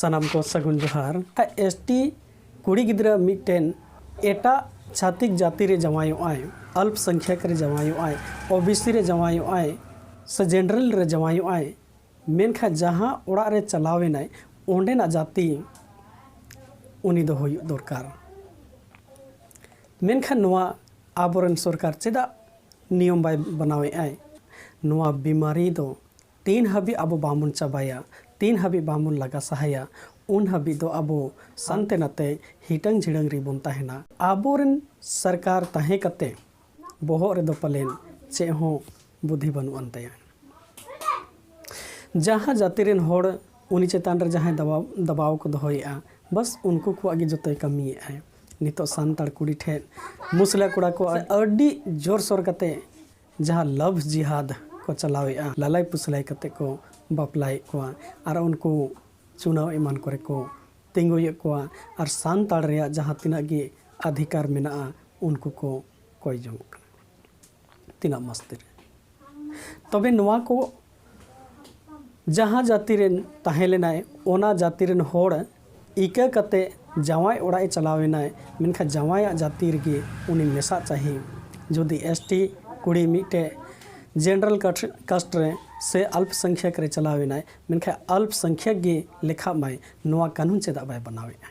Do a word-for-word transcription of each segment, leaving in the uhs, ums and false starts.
ᱥᱟᱱᱟᱢ ᱠᱚ ᱥᱟᱹᱜᱩᱱ ᱡᱚᱦᱟᱨ᱾ ᱮᱥ ᱴᱤ ᱠᱩᱲᱤ ᱜᱤᱫᱽᱨᱟᱹ ᱢᱤᱫᱴᱮᱱ ᱮᱴᱟᱜ ᱪᱷᱟᱹᱛᱤᱠ ᱡᱟᱹᱛᱤ ᱨᱮ ᱡᱟᱶᱟᱭᱚᱜ ᱟᱭ, ᱚᱞᱯ ᱥᱚᱝᱠᱷᱭᱟᱠ ᱨᱮ ᱡᱟᱶᱟᱭᱚᱜ ᱟᱭ, ᱳ ᱵᱤ ᱥᱤ ᱨᱮ ᱡᱟᱶᱟᱭᱚᱜ ᱟᱭ, ᱥᱮ ᱡᱮᱱᱟᱨᱮᱞ ᱨᱮ ᱡᱟᱶᱟᱭᱚᱜ ᱟᱭ, ᱢᱮᱱᱠᱷᱟᱱ ᱡᱟᱦᱟᱸ ᱚᱲᱟᱜ ᱨᱮ ᱪᱟᱞᱟᱣ ᱮᱱᱟᱭ, ᱚᱸᱰᱮᱱᱟᱜ ᱡᱟᱹᱛᱤ ᱩᱱᱤ ᱫᱚ ᱦᱩᱭᱩᱜ ᱫᱚᱨᱠᱟᱨ᱾ ᱢᱮᱱᱠᱷᱟᱱ ᱱᱚᱣᱟ ᱟᱵᱚᱨᱮᱱ ᱥᱚᱨᱠᱟᱨ ᱪᱮᱫᱟᱜ ᱱᱤᱭᱚᱢ ᱵᱟᱭ ᱵᱮᱱᱟᱣᱮᱫ ᱟᱭ? ᱱᱚᱣᱟ ᱵᱤᱢᱟᱨᱤ ᱫᱚ ᱛᱤᱱ ᱦᱟᱹᱵᱤᱡ ᱟᱵᱚ ᱵᱟᱝᱵᱚᱱ ᱪᱟᱵᱟᱭᱟ, ᱛᱤᱱ ᱦᱟᱹᱵᱤᱡ ᱵᱟᱝᱵᱚᱱ ᱞᱟᱜᱟ ᱥᱟᱦᱟᱭᱟ, ᱩᱱ ᱦᱟᱹᱵᱤᱡ ᱫᱚ ᱟᱵᱚ ᱥᱟᱱᱛᱮ ᱱᱟᱛᱮ ᱦᱤᱴᱟᱹᱝ ᱡᱷᱤᱲᱟᱹᱝ ᱨᱮᱵᱚᱱ ᱛᱟᱦᱮᱱᱟ᱾ ᱟᱵᱚᱨᱮᱱ ᱥᱚᱨᱠᱟᱨ ᱛᱟᱦᱮᱸ ᱠᱟᱛᱮ ᱵᱚᱦᱚᱜ ᱨᱮᱫᱚ ᱯᱟᱞᱮᱱ ᱪᱮᱫ ᱦᱚᱸ ᱵᱩᱫᱷᱤ ᱵᱟᱹᱱᱩᱜ ᱟᱱ ᱛᱟᱭᱟ᱾ ᱡᱟᱦᱟᱸ ᱡᱟᱹᱛᱤ ᱨᱮᱱ ᱦᱚᱲ ᱩᱱᱤ ᱪᱮᱛᱟᱱ ᱨᱮ ᱡᱟᱦᱟᱸᱭ ᱫᱟᱵᱟᱣ, ᱫᱟᱵᱟᱣ ᱠᱚ ᱫᱚᱦᱚᱭᱮᱫᱼᱟ, ᱵᱟᱥ ᱩᱱᱠᱩ ᱠᱚᱣᱟᱜ ᱜᱮ ᱡᱚᱛᱚᱭ ᱠᱟᱹᱢᱤᱭᱮᱫᱼᱟᱭ᱾ ᱱᱤᱛᱚᱜ ᱥᱟᱱᱛᱟᱲ ᱠᱩᱲᱤ ᱴᱷᱮᱱ ᱢᱩᱥᱞᱟ ᱠᱚᱲᱟ ᱠᱚ ᱟᱹᱰᱤ ᱡᱳᱨᱥᱳᱨ ᱠᱟᱛᱮ ᱡᱟᱦᱟᱸ ᱞᱟᱵᱷ ᱡᱤᱦᱟᱫ ᱠᱚ ᱪᱟᱞᱟᱣᱮᱫᱼᱟ, ᱞᱟᱞᱟᱭ ᱯᱩᱥᱞᱟᱭ ᱠᱟᱛᱮ ᱠᱚ ᱵᱟᱯᱞᱟᱭᱮᱫ ᱠᱚᱣᱟ ᱟᱨ ᱩᱱᱠᱩ ᱪᱩᱱᱟᱣ ᱮᱢᱟᱱ ᱠᱚᱨᱮ ᱠᱚ ᱛᱤᱸᱜᱩᱭᱮᱫ ᱠᱚᱣᱟ ᱟᱨ ᱥᱟᱱᱛᱟᱲ ᱨᱮᱭᱟᱜ ᱡᱟᱦᱟᱸ ᱛᱤᱱᱟᱹᱜ ᱜᱮ ᱚᱫᱷᱤᱠᱟᱨ ᱢᱮᱱᱟᱜᱼᱟ, ᱩᱱᱠᱩ ᱠᱚ ᱠᱚᱭ ᱡᱚᱝᱚᱜ ᱠᱟᱱᱟ᱾ ᱛᱤᱱᱟᱹᱜ ᱢᱟᱥᱛᱤ ᱨᱮ᱾ ᱛᱚᱵᱮ ᱱᱚᱣᱟ ᱠᱚ ᱡᱟᱦᱟᱸ ᱡᱟᱹᱛᱤ ᱨᱮᱱ ᱛᱟᱦᱮᱸ ᱞᱮᱱᱟᱭ, ᱚᱱᱟ ᱡᱟᱹᱛᱤ ᱨᱮᱱ ᱦᱚᱲ ᱤᱠᱟᱹ ᱠᱟᱛᱮ ᱡᱟᱶᱟᱭ ᱚᱲᱟᱜ ᱮ ᱪᱟᱞᱟᱣ ᱮᱱᱟᱭ, ᱢᱮᱱᱠᱷᱟᱱ ᱡᱟᱶᱟᱭᱟᱜ ᱡᱟᱹᱛᱤ ᱨᱮᱜᱮ ᱩᱱᱤ ᱢᱮᱥᱟᱜ ᱪᱟᱹᱦᱤ᱾ ᱡᱩᱫᱤ ᱮᱥ ᱴᱤ ᱠᱩᱲᱤ ᱢᱤᱫᱴᱮᱡ ᱡᱮᱱᱟᱨᱮᱞ ᱠᱟᱥᱴ, ᱠᱟᱥᱴ ᱨᱮ ᱥᱮ ᱟᱞᱯ ᱥᱚᱝᱠᱷᱭᱟᱠ ᱨᱮ ᱪᱟᱞᱟᱣ ᱮᱱᱟᱭ, ᱢᱮᱱᱠᱷᱟᱱ ᱟᱞᱯ ᱥᱚᱝᱠᱷᱭᱟᱠ ᱜᱮ ᱞᱮᱠᱷᱟᱜ ᱢᱟᱭ, ᱱᱚᱣᱟ ᱠᱟᱹᱱᱩᱱ ᱪᱮᱫᱟᱜ ᱵᱟᱭ ᱵᱮᱱᱟᱣᱮᱫᱼᱟ?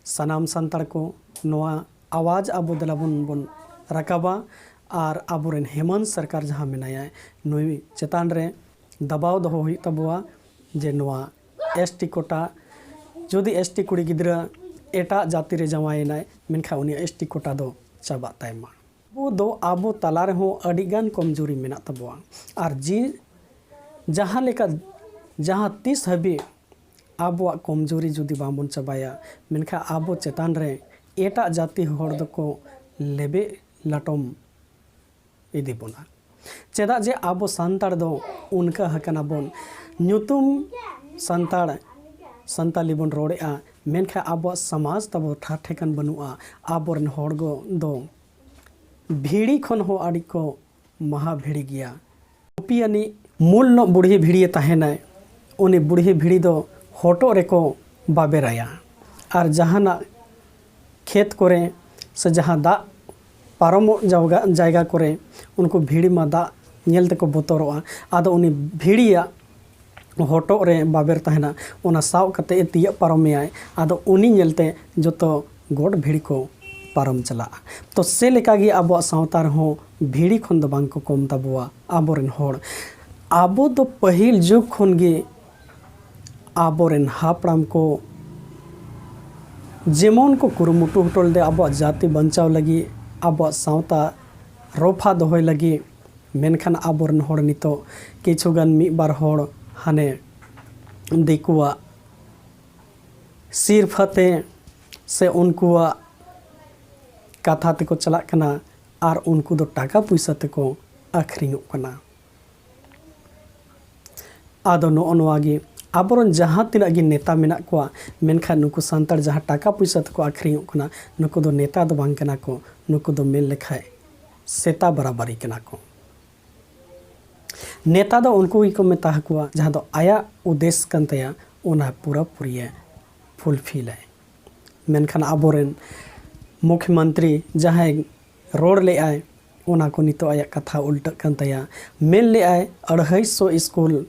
ᱥᱟᱱᱟᱢ ᱥᱟᱱᱛᱟᱲ ᱠᱚ ᱱᱚᱣᱟ ᱟᱣᱟᱡᱽ ᱟᱵᱚ ᱫᱮᱞᱟ ᱵᱚᱱ, ᱵᱚᱱ ᱨᱟᱠᱟᱵᱟ ᱟᱨ ᱟᱵᱚᱨᱮᱱ ᱦᱮᱢᱚᱱᱛ ᱥᱚᱨᱠᱟᱨ ᱡᱟᱦᱟᱸ ᱢᱮᱱᱟᱭᱟ, ᱱᱩᱭ ᱪᱮᱛᱟᱱ ᱨᱮ ᱫᱟᱵᱟᱣ ᱫᱚᱦᱚ ᱦᱩᱭᱩᱜ ᱛᱟᱵᱚᱣᱟ ᱡᱮ ᱱᱚᱣᱟ ᱮᱥ ᱴᱤ ᱠᱳᱴᱟ, ᱡᱩᱫᱤ ᱮᱥ ᱴᱤ ᱠᱩᱲᱤ ᱜᱤᱫᱽᱨᱟᱹ ᱮᱴᱟᱜ ᱡᱟᱹᱛᱤ ᱨᱮ ᱡᱟᱶᱟᱭᱮᱱᱟᱭ, ᱢᱮᱱᱠᱷᱟᱱ ᱩᱱᱤ ᱮᱥ ᱴᱤ ᱠᱳᱴᱟ ᱫᱚ ᱪᱟᱵᱟᱜ ᱛᱟᱭ ᱢᱟ᱾ ᱟᱵᱚ ᱫᱚ ᱟᱵᱚ ᱛᱟᱞᱟ ᱨᱮᱦᱚᱸ ᱟᱹᱰᱤᱜᱟᱱ ᱠᱚᱢᱡᱩᱨᱤ ᱢᱮᱱᱟᱜ ᱛᱟᱵᱚᱣᱟ᱾ ᱟᱨ ᱡᱤ ᱡᱟᱦᱟᱸ ᱞᱮᱠᱟ, ᱡᱟᱦᱟᱸ ᱛᱤᱥ ᱦᱟᱹᱵᱤᱡ ᱟᱵᱚᱣᱟᱜ ᱠᱚᱢᱡᱩᱨᱤ ᱡᱩᱫᱤ ᱵᱟᱝᱵᱚᱱ ᱪᱟᱵᱟᱭᱟ, ᱢᱮᱱᱠᱷᱟᱱ ᱟᱵᱚ ᱪᱮᱛᱟᱱ ᱨᱮ ᱮᱴᱟᱜ ᱡᱟᱹᱛᱤ ᱦᱚᱲ ᱫᱚᱠᱚ ᱞᱮᱵᱮᱫ ᱞᱟᱴᱚᱢ ᱤᱫᱤ ᱵᱚᱱᱟ᱾ ᱪᱮᱫᱟᱜ ᱡᱮ ᱟᱵᱚ ᱥᱟᱱᱛᱟᱲ ᱫᱚ ᱚᱱᱠᱟ ᱟᱠᱟᱱᱟ ᱵᱚᱱ, ᱧᱩᱛᱩᱢ ᱥᱟᱱᱛᱟᱲ, ᱥᱟᱱᱛᱟᱞᱤ ᱵᱚᱱ ᱨᱚᱲᱮᱫᱼᱟ, ᱢᱮᱱᱠᱷᱟᱱ ᱟᱵᱚᱣᱟᱜ ᱥᱚᱢᱟᱡᱽ ᱛᱟᱵᱚ ᱴᱷᱟᱨ ᱴᱷᱮᱠᱟᱱ ᱵᱟᱹᱱᱩᱜᱼᱟ᱾ ᱟᱵᱚᱨᱮᱱ ᱦᱚᱲ ᱫᱚ ᱵᱷᱤᱲᱤ ᱠᱷᱚᱱ ᱦᱚᱸ ᱟᱹᱰᱤ ᱠᱚ ᱢᱟᱦᱟ ᱵᱷᱤᱲᱤ ᱜᱮᱭᱟ᱾ ᱴᱩᱯᱤ ᱟᱹᱱᱤᱡ ᱢᱩᱞ ᱧᱚᱜ ᱵᱩᱲᱦᱤ ᱵᱷᱤᱲᱤᱭᱮ ᱛᱟᱦᱮᱱᱟᱭ, ᱩᱱᱤ ᱵᱩᱲᱦᱤ ᱵᱷᱤᱲᱤ ᱫᱚ ᱦᱚᱴᱚᱜ ᱨᱮᱠᱚ ᱵᱟᱵᱮᱨᱟᱭᱟ᱾ ᱟᱨ ᱡᱟᱦᱟᱱᱟᱜ ᱠᱷᱮᱛ ᱠᱚᱨᱮ ᱥᱮ ᱡᱟᱦᱟᱸ ᱫᱟᱜ ᱯᱟᱨᱚᱢᱚᱜ ᱡᱟᱣᱜᱟ-, ᱡᱟᱭᱜᱟ ᱠᱚᱨᱮ ᱩᱱᱠᱩ ᱵᱷᱤᱲᱤ ᱢᱟ ᱫᱟᱜ ᱧᱮᱞ ᱛᱮᱠᱚ ᱵᱚᱛᱚᱨᱚᱜᱼᱟ᱾ ᱟᱫᱚ ᱩᱱᱤ ᱵᱷᱤᱲᱤᱭᱟᱜ ᱦᱚᱴᱚᱜ ᱨᱮ ᱵᱟᱵᱮᱨ ᱛᱟᱦᱮᱱᱟ, ᱚᱱᱟ ᱥᱟᱵ ᱠᱟᱛᱮ ᱮ ᱛᱤᱭᱟᱹᱜ ᱯᱟᱨᱚᱢᱮᱭᱟᱭ᱾ ᱟᱫᱚ ᱩᱱᱤ ᱧᱮᱞᱛᱮ ᱡᱚᱛᱚ ᱜᱚᱰ ᱵᱷᱤᱲᱤ ᱠᱚ ᱯᱟᱨᱚᱢ ᱪᱟᱞᱟᱜᱼᱟ᱾ ᱛᱚ ᱥᱮ ᱞᱮᱠᱟᱜᱮ ᱟᱵᱚᱣᱟᱜ ᱥᱟᱶᱛᱟ ᱨᱮᱦᱚᱸ ᱵᱷᱤᱲᱤ ᱠᱷᱚᱱ ᱫᱚ ᱵᱟᱝ ᱠᱚ ᱠᱚᱢ ᱛᱟᱵᱚᱣᱟ ᱟᱵᱚᱨᱮᱱ ᱦᱚᱲ᱾ ᱟᱵᱚ ᱫᱚ ᱯᱟᱹᱦᱤᱞ ᱡᱩᱜᱽ ᱠᱷᱚᱱ ᱜᱮ ᱟᱵᱚᱨᱮᱱ ᱦᱟᱯᱲᱟᱢ ᱠᱚ ᱡᱮᱢᱚᱱ ᱠᱚ ᱠᱩᱨᱩᱢᱩᱴᱩ ᱦᱚᱴᱚ ᱞᱮᱫᱟ ᱟᱵᱚᱣᱟᱜ ᱡᱟᱹᱛᱤ ᱵᱟᱧᱪᱟᱣ ᱞᱟᱹᱜᱤᱫ, ᱟᱵᱚᱣᱟᱜ ᱥᱟᱶᱛᱟ ᱨᱚᱯᱷᱟ ᱫᱚᱦᱚᱭ ᱞᱟᱹᱜᱤᱫ, ᱢᱮᱱᱠᱷᱟᱱ ᱟᱵᱚᱨᱮᱱ ᱦᱚᱲ ᱱᱤᱛᱚᱜ ᱠᱤᱪᱷᱩ ᱜᱟᱱ ᱢᱤᱫ ᱵᱟᱨ ᱦᱚᱲ ᱦᱟᱱᱮ ᱫᱤᱠᱩᱣᱟᱜ ᱥᱤᱨᱯᱷᱟᱹ ᱛᱮ ᱥᱮ ᱩᱱᱠᱩᱣᱟᱜ ᱠᱟᱛᱷᱟ ᱛᱮᱠᱚ ᱪᱟᱞᱟᱜ ᱠᱟᱱᱟ ᱟᱨ ᱩᱱᱠᱩ ᱫᱚ ᱴᱟᱠᱟ ᱯᱩᱭᱥᱟᱹ ᱛᱮᱠᱚ ᱟᱹᱠᱷᱨᱤᱧᱚᱜ ᱠᱟᱱᱟ᱾ ᱟᱫᱚ ᱱᱚᱜᱼᱚ ᱱᱚᱣᱟ ᱜᱮ ᱟᱵᱚᱨᱮᱱ ᱡᱟᱦᱟᱸ ᱛᱤᱱᱟᱹᱜ ᱜᱮ ᱱᱮᱛᱟ ᱢᱮᱱᱟᱜ ᱠᱚᱣᱟ, ᱢᱮᱱᱠᱷᱟᱱ ᱱᱩᱠᱩ ᱥᱟᱱᱛᱟᱲ ᱡᱟᱦᱟᱸ ᱴᱟᱠᱟ ᱯᱩᱭᱥᱟᱹ ᱛᱮᱠᱚ ᱟᱹᱠᱷᱨᱤᱧᱚᱜ ᱠᱟᱱᱟ, ᱱᱩᱠᱩ ᱫᱚ ᱱᱮᱛᱟ ᱫᱚ ᱵᱟᱝ ᱠᱟᱱᱟ ᱠᱚ, ᱱᱩᱠᱩ ᱫᱚ ᱢᱮᱱ ᱞᱮᱠᱷᱟᱡ ᱥᱮᱛᱟ ᱵᱟᱨᱟᱵᱟᱨᱤ ᱠᱟᱱᱟ ᱠᱚ᱾ ᱱᱮᱛᱟ ᱫᱚ ᱩᱱᱠᱩ ᱜᱮᱠᱚ ᱢᱮᱛᱟ ᱦᱟᱠᱚᱣᱟ ᱡᱟᱦᱟᱸ ᱫᱚ ᱟᱭᱟᱜ ᱩᱫᱮᱥ ᱠᱟᱱ ᱛᱟᱭᱟ, ᱚᱱᱟ ᱯᱩᱨᱟᱹᱯᱩᱨᱤᱭᱮ ᱯᱷᱩᱞᱯᱷᱤᱞᱟᱭ᱾ ᱢᱮᱱᱠᱷᱟᱱ ᱟᱵᱚᱨᱮᱱ ᱢᱩᱠᱷᱭᱚᱢᱚᱱᱛᱨᱤ ᱡᱟᱦᱟᱸᱭ ᱨᱚᱲ ᱞᱮᱫᱟᱭ, ᱚᱱᱟ ᱠᱚ ᱱᱤᱛᱚᱜ ᱟᱭᱟᱜ ᱠᱟᱛᱷᱟ ᱩᱞᱴᱟᱹᱜ ᱠᱟᱱ ᱛᱟᱭᱟ᱾ ᱢᱮᱱ ᱞᱮᱫᱟᱭ ᱟᱹᱲᱦᱟᱹᱭ ᱥᱚ ᱥᱠᱩᱞ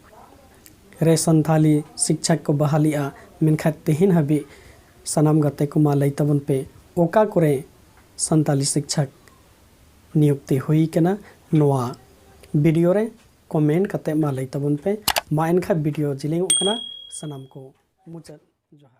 ᱨᱮ ᱥᱟᱱᱛᱷᱟᱞᱤ ᱥᱤᱠᱪᱷᱟᱠ ᱠᱚ ᱵᱟᱦᱟᱞᱤᱜᱼᱟ, ᱢᱮᱱᱠᱷᱟᱱ ᱛᱮᱦᱮᱧ ᱦᱟᱹᱵᱤᱡ ᱥᱟᱱᱟᱢ ᱜᱟᱛᱮ ᱠᱚ ᱢᱟ ᱞᱟᱹᱭ ᱛᱟᱵᱚᱱ ᱯᱮ, ᱚᱠᱟ ᱠᱚᱨᱮ ᱥᱟᱱᱛᱟᱞᱤ ᱥᱤᱠᱪᱷᱟᱠ ᱱᱤᱭᱩᱠᱛᱤ ᱦᱩᱭ ᱠᱟᱱᱟ? ᱱᱚᱣᱟ ᱵᱷᱤᱰᱤᱭᱳ ᱨᱮ ᱠᱚᱢᱮᱱᱴ ᱠᱟᱛᱮ ᱢᱟ ᱞᱟᱹᱭ ᱛᱟᱵᱚᱱ ᱯᱮ᱾ ᱢᱟ ᱮᱱᱠᱷᱟᱱ ᱵᱷᱤᱰᱤᱭᱳ ᱡᱮᱞᱮᱧᱚᱜ ᱠᱟᱱᱟ, ᱥᱟᱱᱟᱢ ᱠᱚ ᱢᱩᱪᱟᱹᱫ ᱡᱚᱦᱟᱨ᱾